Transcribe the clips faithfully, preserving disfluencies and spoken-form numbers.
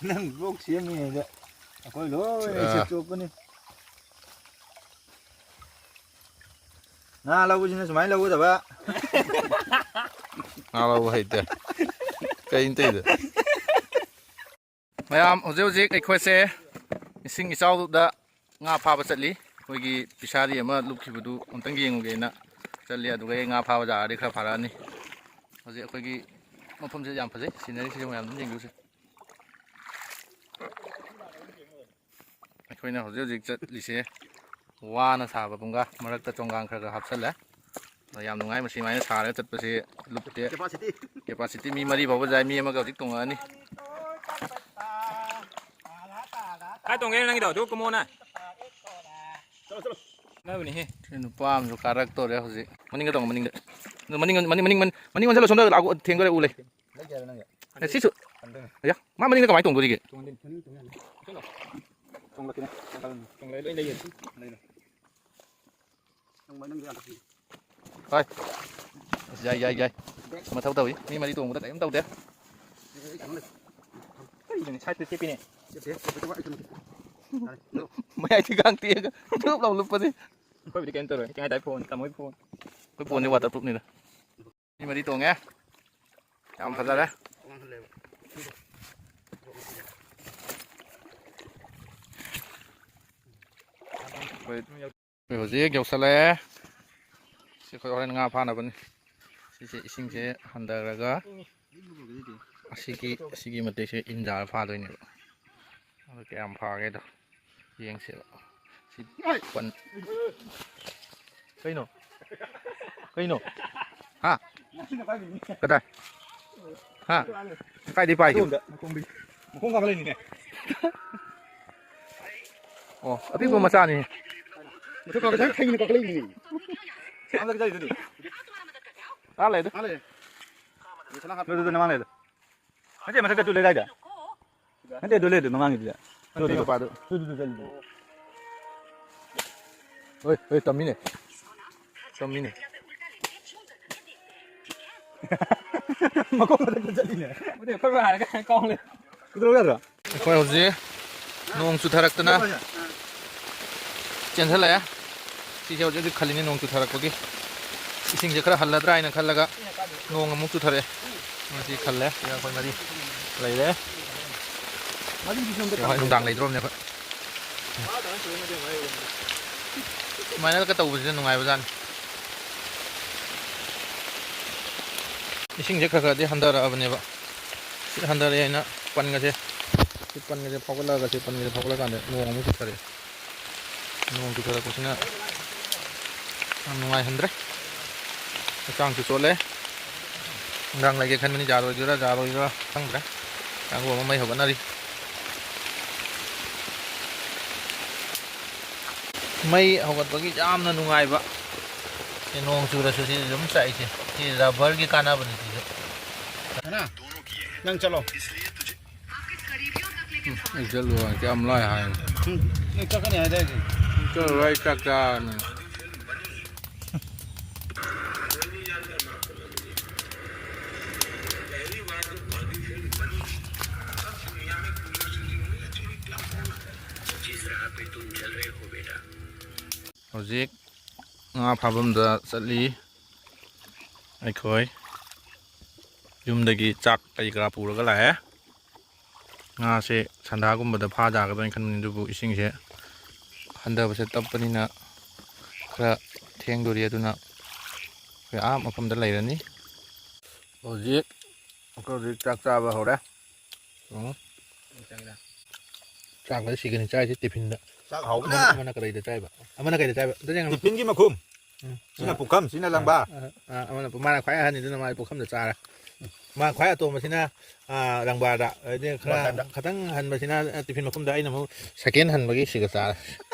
ꯅꯪ ꯕ꯭ꯂꯣꯛ ꯁꯦꯝꯃꯤꯉꯩꯗ ꯑꯩꯈꯣꯏ ꯂꯣꯏ ꯑꯥ꯫ ꯁꯦꯝꯗꯣꯛꯄꯅꯤ꯫ ꯉꯥ ꯂꯧꯕꯁꯤꯅ ꯁꯨꯃꯥꯏꯅ ꯂꯧꯒꯗꯕ꯫ ꯉꯥ ꯂꯧꯕ ꯍꯩꯇꯦ꯫ ꯀꯩꯅꯣ ꯇꯧꯔꯤꯗꯣ? ꯃꯌꯥꯝ, ꯍꯧꯖꯤꯛ ꯍꯧꯖꯤꯛ ꯑꯩꯈꯣꯏꯁꯦ ꯏꯁꯤꯡ ꯏꯆꯥꯎꯗ ꯉꯥ ꯐꯥꯕ ꯆꯠꯂꯤ꯫ ꯑꯩꯈꯣꯏꯒꯤ ꯐꯤꯁꯥꯔꯤ ꯑꯃ ꯂꯨꯞꯈꯤꯕꯗꯨ ꯑꯝꯇꯪ ꯌꯦꯡꯉꯨꯒꯦꯅ ꯆꯠꯂꯤ꯫ ꯑꯗꯨꯒ ꯑꯩ ꯉꯥ ꯐꯥꯕ ꯌꯥꯔꯗꯤ ꯈꯔ ꯐꯥꯔꯛꯑꯅꯤ꯫ ꯍꯧꯖꯤꯛ ꯑꯩꯈꯣꯏꯒꯤ ꯃꯐꯝꯁꯦ ꯌꯥꯝ ꯐꯖꯩ, ꯁꯤꯅꯔꯤꯁꯤꯁꯨ ꯃꯌꯥꯝ ꯑꯗꯨꯝ ꯌꯦꯡꯕꯤꯌꯨꯁꯦ꯫ ꯑꯩꯈꯣꯏꯅ ꯍꯧꯖꯤꯛ ꯍꯧꯖꯤꯛ ꯆꯠꯂꯤꯁꯦ ꯋꯥꯅ ꯁꯥꯕ ꯐꯨꯡꯒꯥ ꯃꯔꯛꯇ ꯆꯣꯡꯒꯥꯡ ꯈꯔ ꯈꯔ ꯍꯥꯞꯆꯜꯂꯦ꯫ ꯑꯗꯣ ꯌꯥꯝ ꯅꯨꯡꯉꯥꯏ, ꯃꯁꯤꯃꯥꯏꯅ ꯁꯥꯔꯒ ꯆꯠꯄꯁꯦ ꯂꯨꯞꯇꯦ꯫ Capacity꯫ Capacity ꯃꯤ ꯃꯔꯤ ꯐꯥꯎꯕ ꯌꯥꯏ, ꯃꯤ ꯑꯃꯒ ꯍꯧꯖꯤꯛ ꯇꯣꯡꯉꯛꯑꯅꯤ꯫ ꯀꯥꯏ ꯇꯣꯡꯒꯦ ꯅꯪꯒꯤꯗꯣ? ꯑꯗꯨ ꯀꯨꯝꯃꯣꯅ꯫ ꯆꯠꯂꯣ, ꯆꯠꯂꯣ꯫ ꯅꯪꯅꯤꯍꯦ꯫ ꯁꯤ ꯅꯨꯄꯥ ꯑꯃꯁꯨ ꯀꯥꯔꯛꯇꯣꯔꯦ ꯍꯧꯖꯤꯛ꯫ ꯃꯅꯤꯡꯗ ꯇꯣꯡꯉꯣ, ꯃꯅꯤꯡꯗ꯫ ꯃꯅꯤꯡ, ꯃꯅꯤꯡ, ꯃꯅꯤꯡ, ꯃꯅꯤꯡ, ꯃꯅꯤꯡ ꯑꯣꯟꯁꯤꯜꯂꯣ, ꯁꯣꯝꯗ ꯂꯥꯛꯑꯣ, ꯊꯦꯡꯗꯣꯔꯦ, ꯎ ꯂꯩ꯫ ꯂꯩꯒꯦ ꯍꯥꯏꯔꯣ ꯅꯪꯒꯤ? ꯑꯦ, ꯁꯤꯁꯨ꯫ ꯀꯟꯗꯣꯏꯅꯦ꯫ ꯑꯌꯥ, ꯃꯥ ꯃꯅꯤꯡꯗ ꯀꯃꯥꯏꯅ ꯇꯣꯡꯗꯣꯔꯤꯒꯦ? ꯇꯣꯡꯍꯟꯗꯣꯏꯅꯦ, ꯇꯣꯡꯍꯟꯗꯣꯏꯅꯦ꯫ ꯆꯠꯂꯣ꯫ ꯇꯣꯡꯂꯛꯀꯦꯅꯦ꯫ ꯇꯣꯡꯂꯛꯑꯦ, ꯂꯣꯏ ꯂꯩꯌꯦ꯫ ꯂꯩꯔꯣ꯫ ꯇꯣꯡꯕ ꯅꯪꯒꯤ ꯌꯥꯝ ꯐꯖꯩ꯫ ꯍꯣꯏ꯫ ꯑꯁ, ꯌꯥꯏ, ꯌꯥꯏ, ꯌꯥꯏ꯫ ꯃꯊꯧ ꯇꯧꯏ꯫ ꯃꯤ ꯃꯔꯤ ꯇꯣꯡꯕꯗ ꯀꯔꯤꯝ ꯇꯧꯗꯦ꯫ ꯑꯩ ꯀꯩꯅꯣ ꯂꯩ꯫ ꯀꯔꯤꯅꯣꯅꯦ, ꯁꯥꯏꯠꯇ ꯆꯦꯞꯄꯤꯅꯦ꯫ ꯆꯦꯞꯇꯦ, ꯆꯦꯞꯄꯗꯤ ꯋꯥ-, ꯑꯩ ꯀꯩꯅꯣ꯫ ꯌꯥꯔꯦ꯫ ꯃꯌꯥꯏꯗꯤ ꯒꯥꯡ ꯇꯦꯛꯑꯒ ꯗꯨꯞ ꯂꯥꯎ ꯂꯨꯞꯄꯅꯤ꯫ ꯑꯩꯈꯣꯏꯕꯨꯗꯤ ꯀꯩꯝ ꯇꯧꯔꯣꯏ꯫ ꯀꯩ ꯍꯥꯏꯇꯥꯔꯦ, ꯐꯣꯟ, ꯇꯥꯃꯣꯒꯤ ꯐꯣꯟ꯫ ꯑꯩꯈꯣꯏ ꯐꯣꯟꯗꯤ waterproofꯅꯤꯗ꯫ ꯃꯤ ꯃꯔꯤ ꯇꯣꯡꯉꯦ꯫ ꯌꯥꯝ ꯐꯖꯔꯦ꯫ ꯑꯩꯈꯣꯏ, ꯑꯩꯈꯣꯏ ꯍꯧꯖꯤꯛ ꯌꯧꯁꯜꯂꯛꯑꯦ꯫ ꯁꯤ ꯑꯩꯈꯣꯏ ꯍꯣꯔꯦꯟ ꯉꯥ ꯐꯥꯅꯕꯅꯤ꯫ ꯁꯤꯁꯦ ꯏꯁꯤꯡꯁꯦ ꯍꯟꯊꯔꯒ ꯑꯁꯤꯒꯤ, ꯑꯁꯤꯒꯤ ꯃꯇꯦꯛꯁꯦ ꯏꯟꯖꯥꯔ ꯐꯥꯗꯣꯏꯅꯦꯕ꯫ ꯑꯗꯣ ꯀꯌꯥꯝ ꯐꯥꯒꯦꯗꯣ ꯌꯦꯡꯁꯦꯕ꯫ ꯁꯤ ꯄꯟ-, ꯀꯩꯅꯣ? ꯀꯩꯅꯣ? ꯍꯥ? ꯀꯗꯥꯏ? ꯍꯥ? ꯀꯥꯏꯗꯩ ꯄꯥꯏꯒꯦ? ꯑꯗꯣꯝꯗ ꯃꯈꯣꯡꯗꯒꯤ꯫ ꯃꯈꯣꯡ ꯀꯥꯈꯠꯂꯛꯏꯅꯤꯅꯦ꯫ ꯑꯣ, ꯑꯄꯤꯛꯄ ꯃꯆꯥꯅꯤ꯫ ꯃꯊꯛ ꯀꯥꯈꯠ-, ꯊꯩꯅ ꯀꯥꯈꯠꯂꯛꯏꯅꯤꯅꯦ꯫ ꯑꯥ ꯂꯩꯗ꯫ ꯑꯥ ꯂꯩꯗ꯫ ꯑꯥ ꯂꯩꯌꯦ꯫ ꯑꯗꯨꯗ ꯅꯃꯥꯡ ꯂꯩꯗꯣ꯫ ꯅꯠꯇꯦ, ꯃꯊꯛꯇ ꯇꯨ ꯂꯩꯗꯥꯏꯗ? ꯅꯠꯇꯦ, ꯑꯗꯨ ꯂꯩꯗꯣ ꯃꯃꯥꯡꯒꯤꯗꯨꯗ꯫ ꯇꯨ, ꯇꯨ, ꯇꯨ꯫ ꯃꯄꯥꯗꯨ꯫ ꯇꯨ, ꯇꯨ, ꯇꯨ ꯆꯠꯂꯤꯗꯣ꯫ ꯍꯣꯏ, ꯍꯣꯏ, ꯇꯝꯃꯤꯅꯦ꯫ ꯇꯝꯃꯤꯅꯦ꯫ ꯃꯈꯣꯡ ꯃꯊꯛꯇ ꯆꯠꯂꯤꯅꯦ꯫ ꯅꯠꯇꯦ, ꯑꯩꯈꯣꯏ ꯕꯥ ꯍꯥꯏꯔꯒ ꯀꯥꯎ ꯂꯩ꯫ ꯀꯩꯗꯧꯔꯒꯦ ꯑꯗꯣ? ꯑꯩꯈꯣꯏ ꯍꯧꯖꯤꯛ ꯅꯣꯡ ꯆꯨꯊꯔꯛꯇꯅ ꯆꯦꯟꯁꯤꯜꯂꯛꯑꯦ꯫ ꯁꯤꯁꯦ ꯍꯧꯖꯤꯛ ꯍꯧꯖꯤꯛ ꯈꯜꯂꯤꯅꯤ ꯅꯣꯡ ꯆꯨꯊꯔꯛꯄꯒꯤ꯫ ꯏꯁꯤꯡꯁꯦ ꯈꯔ ꯍꯜꯂꯗ꯭ꯔꯥ ꯍꯥꯏꯅ ꯈꯜꯂꯒ ꯅꯣꯡ ꯑꯃꯨꯛ ꯆꯨꯊꯔꯛꯑꯦ꯫ ꯃꯁꯤ ꯈꯜꯂꯦ꯫ ꯁꯤꯗ ꯑꯩꯈꯣꯏ ꯃꯔꯤ ꯂꯩꯔꯦ꯫ ꯍꯣꯏ, ꯅꯨꯡꯗꯥꯡ ꯂꯩꯗ꯭ꯔꯣꯕꯅꯦ ꯑꯩꯈꯣꯏ꯫ ꯁꯨꯃꯥꯏꯅꯒ ꯇꯧꯕꯁꯤꯅ ꯅꯨꯡꯉꯥꯏꯕꯖꯥꯠꯅꯤ꯫ ꯏꯁꯤꯡꯁꯦ ꯈꯔ ꯈꯔꯗꯤ ꯍꯟꯊꯔꯛꯑꯕꯅꯦꯕ꯫ ꯁꯤ ꯍꯟꯊꯔꯛꯑꯦ ꯍꯥꯏꯅ ꯄꯟꯒꯁꯦ, ꯁꯤ ꯄꯟꯒꯁꯦ ꯐꯥꯎꯒꯠꯂꯛꯑꯒ, ꯁꯤ ꯄꯟꯒꯁꯦ ꯐꯥꯎꯒꯠꯂꯀꯥꯟꯗ ꯅꯣꯡ ꯑꯃꯨꯛ ꯆꯨꯊꯔꯛꯑꯦ꯫ ꯅꯣꯡ ꯆꯨꯊꯔꯛꯄꯁꯤꯅ ꯌꯥꯝ ꯅꯨꯡꯉꯥꯏꯍꯟꯗ꯭ꯔꯦ꯫ ꯍꯛꯆꯥꯡꯁꯨ ꯆꯣꯠꯂꯦ꯫ ꯅꯨꯡꯗꯥꯡ ꯂꯩꯒꯦ ꯈꯟꯕꯅꯤ, ꯌꯥꯔꯣꯏꯗꯣꯏꯔꯥ ꯌꯥꯔꯣꯏꯗꯣꯏꯔꯥ ꯈꯪꯗ꯭ꯔꯦ꯫ ꯀꯥꯡꯕꯨ ꯑꯃ ꯃꯩ ꯍꯧꯒꯠꯅꯔꯤ꯫ ꯃꯩ ꯍꯧꯒꯠꯄꯒꯤ ꯌꯥꯝꯅ ꯅꯨꯡꯉꯥꯏꯕ꯫ ꯁꯤ ꯅꯣꯡ ꯆꯨꯔꯁꯨ ꯁꯤ ꯑꯗꯨꯝ ꯆꯥꯛꯏꯁꯦ꯫ ꯁꯤ ꯔꯕꯔꯒꯤ ꯀꯥꯟꯅꯕꯅꯤ ꯁꯤꯁꯨ꯫ ꯅꯪ ꯆꯠꯂꯣ꯫ ꯑꯩ ꯆꯠꯂꯨ ꯍꯥꯏ, ꯀꯌꯥꯝ ꯂꯥꯏ ꯍꯥꯏ꯫ ꯎꯝ, ꯅꯪ ꯆꯠꯀꯅꯤ ꯍꯥꯏꯗꯥꯏꯅꯦ? ꯆꯠꯂꯨ, ꯑꯩ ꯆꯥꯛ ꯆꯥꯔꯅꯤ꯫ ꯍꯧꯖꯤꯛ ꯉꯥ ꯐꯥꯐꯝꯗ ꯆꯠꯂꯤ꯫ ꯑꯩꯈꯣꯏ ꯌꯨꯝꯗꯒꯤ ꯆꯥꯛ ꯀꯔꯤ ꯀꯔꯥ ꯄꯨꯔꯒ ꯂꯥꯛꯑꯦ꯫ ꯉꯥꯁꯦ ꯁꯟꯗꯥꯒꯨꯝꯕꯗ ꯐꯥ ꯌꯥꯒꯗ꯭ꯔꯥ ꯍꯥꯏꯅ ꯈꯟꯕꯅꯤ, ꯑꯗꯨꯕꯨ ꯏꯁꯤꯡꯁꯦ ꯍꯟꯊꯕꯁꯦ ꯇꯞꯄꯅꯤꯅ ꯈꯔ ꯊꯦꯡꯗꯣꯔꯤ꯫ ꯑꯗꯨꯅ ꯑꯩꯈꯣꯏ ꯑꯥ ꯃꯐꯝꯗ ꯂꯩꯔꯅꯤ꯫ ꯍꯧꯖꯤꯛ ꯑꯩꯈꯣꯏ ꯍꯧꯖꯤꯛ ꯆꯥꯛ ꯆꯥꯕ ꯍꯧꯔꯦ꯫ ꯎꯝ꯫ ꯆꯥꯛꯁꯦ ꯁꯤꯒꯅꯤ ꯆꯥꯏꯁꯦ ꯇꯤꯐꯤꯟꯗ꯫ ꯆꯥꯛ ꯍꯥꯎꯕꯅ꯫ ꯑꯃꯅ, ꯑꯃꯅ ꯀꯔꯤꯗ ꯆꯥꯏꯕ? ꯑꯃꯅ ꯀꯔꯤꯗ ꯆꯥꯏꯕ? ꯑꯝꯇ ꯌꯦꯡꯉꯝꯃꯨ꯫ ꯇꯤꯐꯤꯟꯒꯤ ꯃꯈꯨꯝ꯫ ꯎꯝ꯫ ꯁꯤꯅ ꯑꯥ꯫ ꯄꯨꯈꯝ, ꯁꯤꯅ ꯂꯪꯕꯥ꯫ ꯑꯥ, ꯑꯥ, ꯑꯃꯅ ꯄꯨ-, ꯃꯥꯅ ꯈ꯭ꯋꯥꯏ ꯑꯍꯟꯅꯤꯗꯨꯅ ꯃꯥꯒꯤ ꯄꯨꯈꯝꯗ ꯆꯥꯔꯦ꯫ ꯃꯥ ꯈ꯭ꯋꯥꯏ ꯑꯇꯣꯝꯕꯁꯤꯅ, ꯑꯥ, ꯂꯪꯕꯥꯗ꯫ ꯑꯗꯩꯗꯤ ꯈꯔ ꯋꯥꯁꯥꯏꯗ꯫ ꯈꯇꯪ ꯍꯟꯕꯁꯤꯅ, ꯑꯥ, ꯇꯤꯐꯤꯟ ꯃꯈꯨꯝꯗ, ꯑꯩꯅ ꯑꯃꯨꯛ ꯁꯦꯀꯦꯟ ꯍꯟꯕꯒꯤ ꯁꯤꯒ ꯆꯥꯔꯦ꯫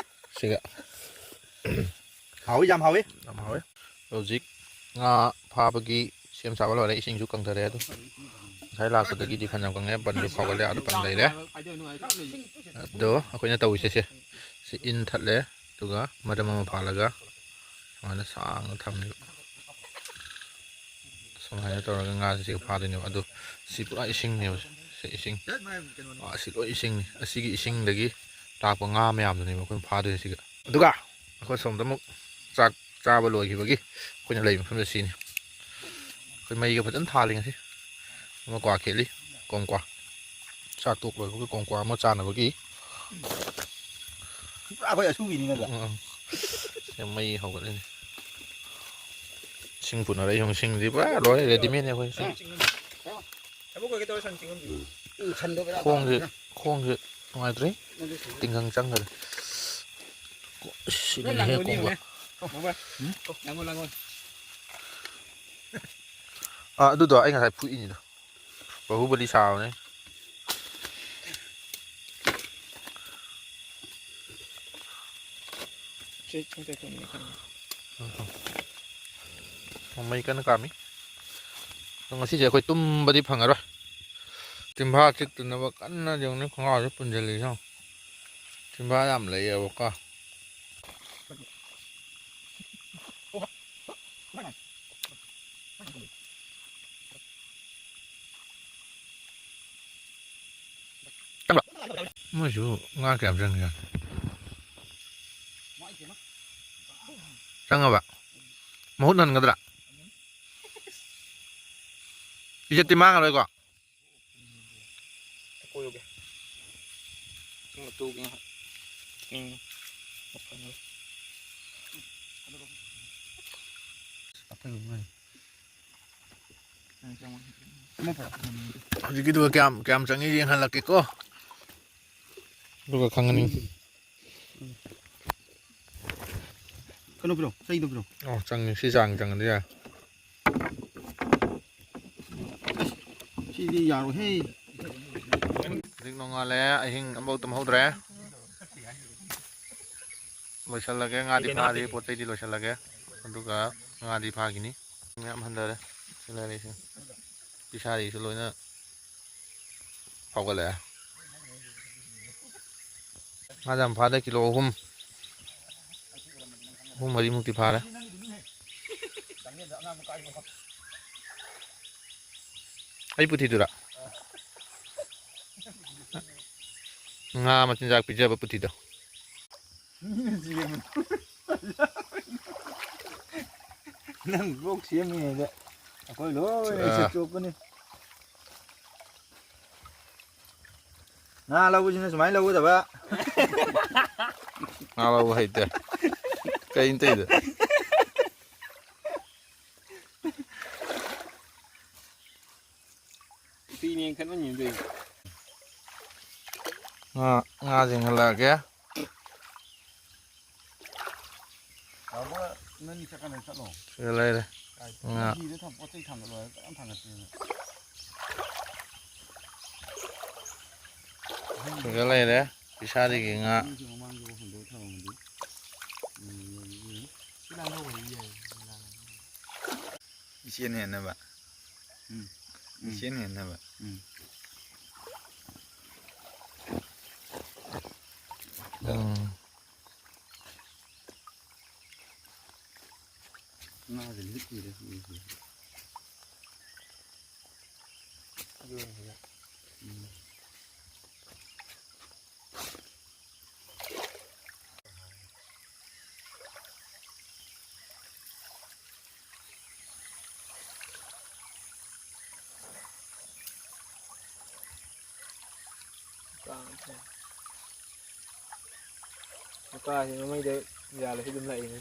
ꯁꯤꯒ꯫ ꯍꯥꯎꯋꯤ, ꯌꯥꯝ ꯍꯥꯎꯋꯤ꯫ ꯌꯥꯝ ꯍꯥꯎꯋꯤ꯫ ꯍꯧꯖꯤꯛ ꯉꯥ ꯐꯥꯕꯒꯤ ꯁꯦꯝ ꯁꯥꯕ ꯂꯣꯏꯔꯦ, ꯏꯁꯤꯡꯁꯨ ꯀꯪꯊꯔꯦ꯫ ꯑꯗꯨ ꯉꯁꯥꯏ ꯂꯥꯛꯄꯗꯒꯤꯗꯤ ꯐꯅꯌꯥꯝ ꯀꯪꯉꯦ, ꯕꯟꯁꯨ ꯐꯥꯎꯒꯠꯂꯦ, ꯑꯥꯗ ꯕꯟ ꯂꯩꯔꯦ꯫ ꯑꯗꯣ ꯑꯩꯈꯣꯏꯅ ꯇꯧꯔꯤꯁꯦ ꯁꯦ, ꯁꯤ ꯏꯟ ꯊꯠꯂꯦ, ꯑꯗꯨꯒ ꯃꯔꯝ ꯑꯃ ꯐꯥꯜꯂꯒ ꯁꯨꯃꯥꯏꯅ ꯁꯥꯡꯅ ꯊꯝꯃꯦꯕ꯫ ꯁꯨꯃꯥꯏꯅ ꯇꯧꯔꯒ ꯉꯥꯁꯦ ꯁꯤꯒ ꯐꯥꯗꯣꯏꯅꯦꯕ꯫ ꯑꯗꯣ ꯁꯤ ꯄꯨꯔꯥ ꯏꯁꯤꯡꯅꯦꯕ꯫ ꯏꯁꯤꯡ꯫ ꯑꯥ, ꯑꯁꯤ ꯂꯣꯏ ꯏꯁꯤꯡꯅꯤ꯫ ꯑꯁꯤꯒꯤ ꯏꯁꯤꯡꯗꯒꯤ ꯂꯥꯛꯄ ꯉꯥ ꯃꯌꯥꯝꯗꯨꯅꯦꯕ ꯑꯩꯈꯣꯏꯅ ꯐꯥꯗꯣꯏꯁꯦ ꯁꯤꯒ꯫ ꯑꯗꯨꯒ ꯑꯩꯈꯣꯏ ꯁꯣꯝꯗ ꯑꯃꯨꯛ ꯆꯥꯛ ꯆꯥꯕ ꯂꯣꯏꯈꯤꯕꯒꯤ ꯑꯩꯈꯣꯏꯅ ꯂꯩꯕ ꯃꯐꯝꯗ ꯁꯤꯅꯤ꯫ ꯑꯩꯈꯣꯏ ꯃꯩꯒ ꯐꯖꯅ ꯊꯥꯜꯂꯤ ꯉꯁꯤ꯫ ꯑꯃ ꯀ꯭ꯋꯥ ꯈꯦꯠꯂꯤ꯫ ꯀꯣꯡꯀ꯭ꯋꯥ꯫ ꯆꯥꯛ ꯇꯣꯛ ꯂꯣꯏꯕꯒꯤ ꯀꯣꯡꯀ꯭ꯋꯥ ꯑꯃ ꯆꯥꯅꯕꯒꯤ꯫ ꯄꯨꯔꯥ ꯑꯩꯈꯣꯏ ꯑꯁꯨꯕꯤꯅꯤꯅꯦ ꯑꯗ꯫ ꯎꯝ, ꯎꯝ꯫ ꯁꯤ ꯃꯩ ꯍꯧꯒꯠꯂꯤꯅꯦ꯫ ꯁꯤꯡ ꯄꯨꯅꯔꯛꯏ ꯌꯦꯡꯉꯨ, ꯁꯤꯡꯗꯤ ꯄꯨꯔꯥ ꯂꯣꯏꯔꯦ, readymade ꯅꯦ ꯑꯩꯈꯣꯏ ꯁꯤꯡ꯫ ꯊꯕꯛ ꯑꯣꯏꯒꯦ ꯇꯧꯔꯦ, ꯁꯟ ꯆꯤꯡꯉꯝꯗ꯭ꯔꯤ꯫ ꯎꯝ, ꯁꯟꯗꯣ ꯕꯦꯔꯥ ꯈꯣꯡꯁꯦ, ꯀꯥꯗ꯭ꯔꯥ? ꯈꯣꯡꯁꯦ ꯅꯨꯡꯉꯥꯏꯇ꯭ꯔꯦ꯫ ꯇꯤꯡꯈꯪ ꯆꯪꯈ꯭ꯔꯦ꯫ ꯁꯤꯗꯅꯦꯍꯦ ꯂꯥꯡꯉꯣꯅꯦ ꯀꯣꯡꯕ꯫ ꯌꯦꯡꯉꯨꯅꯦ꯫ ꯀꯣꯡꯕ꯫ ꯎꯝ? ꯂꯥꯡꯉꯣ, ꯂꯥꯡꯉꯣ꯫ ꯑꯥ, ꯑꯗꯨꯗꯣ ꯑꯩ ꯉꯁꯥꯏ ꯐꯨꯏꯅꯤꯗ꯫ ꯕꯥꯍꯨꯕꯂꯤ ꯁꯥꯕꯅꯦ꯫ ꯁꯤ ꯊꯣꯡꯁꯦ ꯊꯣꯡꯅꯤ ꯈꯪꯉꯦ꯫ ꯃꯩ ꯀꯟꯅ ꯀꯥꯝꯃꯤ꯫ ꯑꯗꯣ ꯉꯁꯤꯁꯦ ꯑꯩꯈꯣꯏ ꯇꯨꯝꯕꯗꯤ ꯐꯪꯉꯔꯣꯏ꯫ ꯇꯤꯝꯐꯥ ꯆꯤꯛꯇꯅꯕ ꯀꯟꯅ ꯌꯦꯡꯉꯨꯅꯦ ꯈꯣꯡꯒ꯭ꯔꯥꯎꯁꯦ ꯄꯨꯟꯁꯤꯜꯂꯤꯁꯦ ꯌꯦꯡꯉꯨ꯫ ꯇꯤꯝꯐꯥ ꯌꯥꯝ ꯂꯩꯌꯦꯕꯀꯣ꯫ ꯃꯣꯏꯁꯨ ꯉꯥ ꯀꯌꯥꯝ ꯆꯪꯉꯤꯖꯥꯠꯅꯣ? ꯆꯪꯉꯕ? ꯃꯍꯨꯠ ꯍꯟꯒꯗ꯭ꯔꯥ? ꯏꯖꯠꯇꯤ ꯃꯥꯡꯉꯔꯣꯏꯀꯣ? ꯀꯣꯏꯔꯨꯒꯦ꯫ ꯏꯁꯤꯡ ꯑꯇꯨꯒꯤ ꯉꯥꯏꯍꯥꯛ꯫ ꯎꯝ꯫ ꯍꯧꯖꯤꯛꯀꯤꯗꯨꯒ ꯀꯌꯥꯝ, ꯀꯌꯥꯝ ꯆꯪꯉꯤ ꯌꯦꯡꯍꯜꯂꯛꯀꯦꯀꯣ꯫ ꯑꯗꯨꯒ ꯈꯪꯉꯅꯤ꯫ ꯀꯩꯅꯣ ꯄꯤꯔꯣ, ꯆꯩꯗꯣ ꯄꯤꯔꯣ꯫ ꯑꯣ, ꯆꯪꯉꯤ꯫ ꯁꯤ ꯆꯥꯡ ꯆꯪꯉꯗꯤ ꯌꯥꯔꯦ꯫ ꯁꯤꯗꯤ ꯌꯥꯔꯣꯏꯍꯦ꯫ ꯍꯧꯖꯤꯛ ꯅꯣꯡꯉꯥꯜꯂꯦ, ꯑꯍꯤꯡ ꯑꯃꯐꯥꯎ ꯇꯨꯝꯍꯧꯗ꯭ꯔꯦ꯫ ꯂꯣꯏꯁꯤꯜꯂꯒꯦ, ꯉꯥꯗꯤ ꯐꯥꯔꯤ, ꯄꯣꯠ ꯆꯩꯗꯤ ꯂꯣꯏꯁꯤꯜꯂꯒꯦ꯫ ꯑꯗꯨꯒ ꯉꯥꯗꯤ ꯐꯥꯈꯤꯅꯤ꯫ ꯃꯌꯥꯝ ꯍꯟꯊꯔꯦ꯫ ꯁꯤ ꯂꯩꯔꯤꯁꯦ꯫ ꯐꯤꯁꯥꯔꯤꯁꯨ ꯂꯣꯏꯅ ꯐꯥꯎꯒꯠꯂꯛꯑꯦ꯫ ꯉꯥ ꯌꯥꯝ ꯐꯥꯗꯦ, ꯀꯤꯂꯣ ꯑꯍꯨꯝ, ꯑꯍꯨꯝ ꯃꯔꯤꯃꯨꯛꯇꯤ ꯐꯥꯔꯦ꯫ ꯑꯩ ꯄꯨꯊꯤꯗꯨꯔꯥ? ꯉꯥ ꯃꯆꯤꯟꯖꯥꯛ ꯄꯤꯖꯕ ꯄꯨꯊꯤꯗꯣ꯫ ꯃꯤꯅ ꯁꯦꯝꯕ꯫ ꯅꯪ ꯕ꯭ꯂꯣꯛ ꯁꯦꯝꯃꯤꯉꯩꯗ ꯑꯩꯈꯣꯏ ꯂꯣꯏꯅ ꯑꯥ꯫ ꯁꯦꯝꯗꯣꯛꯄꯅꯤ꯫ ꯉꯥ ꯂꯧꯕꯁꯤꯅ ꯁꯨꯃꯥꯏꯅ ꯂꯧꯒꯗꯕ꯫ ꯉꯥ ꯂꯧꯕ ꯍꯩꯇꯦ꯫ ꯀꯩꯅꯣ ꯇꯧꯔꯤꯗꯣ? ꯄꯤꯅꯦꯅ ꯈꯟꯃꯟꯒꯤꯕꯗꯩ꯫ ꯉꯥ, ꯉꯥꯁꯤꯡ ꯍꯜꯂꯛꯑꯒꯦ꯫ ꯇꯥꯃꯣ, ꯅꯪ ꯆꯠꯀꯥꯟꯗ ꯆꯠꯂꯣ꯫ ꯁꯤꯗ ꯂꯩꯔꯦ꯫ ꯀꯥꯏ? ꯉꯥ꯫ ꯐꯤꯗ ꯊꯝ-, ꯄꯣꯠ ꯆꯩ ꯊꯥꯡꯒꯠꯂꯣ ꯍꯥꯏꯔ ꯀꯅꯥꯝ ꯊꯥꯡꯒꯠꯇꯦꯅ꯫ ꯁꯤꯗ ꯂꯩꯔꯦ꯫ ꯐꯤꯁꯥꯔꯤꯒꯤ ꯉꯥ꯫ ꯃꯃꯥꯡꯗ ꯍꯨꯟꯗꯣꯛꯑ ꯊꯝꯃꯝꯃꯗꯤ꯫ ꯎꯝ, ꯌꯥꯏꯌꯦ꯫ ꯁꯤ ꯂꯥꯟꯊꯧꯕꯗꯤ ꯌꯥꯏꯌꯦ꯫ ꯏꯆꯦꯅ ꯍꯦꯟꯅꯕ꯫ ꯎꯝ꯫ ꯎꯝ꯫ ꯏꯆꯦꯅ ꯍꯦꯟꯅꯕ꯫ ꯎꯝ꯫ ꯎꯝ꯫ ꯉꯥꯁꯦ ꯂꯤꯛ ꯀꯨꯏꯔꯦ꯫ ꯎꯝ꯫ ꯃꯀꯥꯁꯦ ꯃꯃꯩꯗ ꯌꯥꯜꯂꯁꯨ ꯑꯗꯨꯝ ꯂꯥꯛꯏꯅꯦ꯫